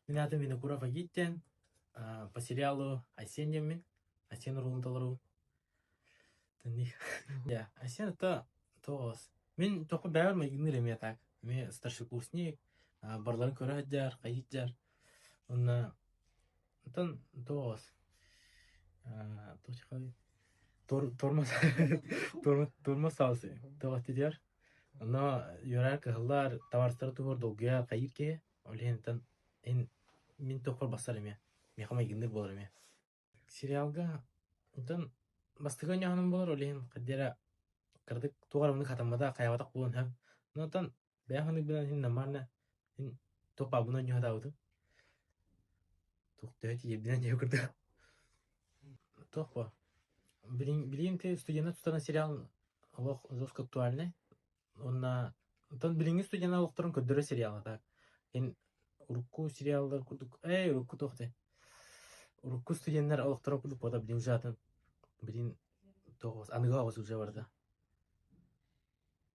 Мин аатым Винокуров Агиттен. По сериалу Айсен диэммин. Айсен уруулун толоруу. Я, Айсен это тоҕус. Мин тоқу бэйэбэр майгынныыр эмиэ так. Эмиэ старшекурсник, барларын көрө сылдьар, хайыыр Онно онтон тоҕус. Тормоз тормоз саҕасы тоҕус титиэр. Онно үөрэр кыһыллар табаарыстары туһугар долгуйар хайыыр киһи. Ол иһин эн мин туохпар барсар эмиэ. Миэхэ майгынныыр буолар эмиэ. Сериалга онтон бастакы оонньооһунум буолар, ол иһин хайдах эрэ кыратык туох эрэ оннук хатамматах, хайаабатах буолуон сөп. Но оттон бэйэм саныырбынан иһин нормально иһин туох баарбын оонньуу сатаабытым. Туох төһө тиийэрбинэн диэки курдук. Туох бо билин билигин ти студеннар тустарынан сериал олох жестко актуальный. Уонна оттон билиҥҥи студеннар олохторун көрдөрөр сериал а так. Ин урукку сериаллар курдук ээ урукку туох этэй урукку студеннар олохторо курдук буолта билин уже атын билин туох аныгы оҕус уже барда.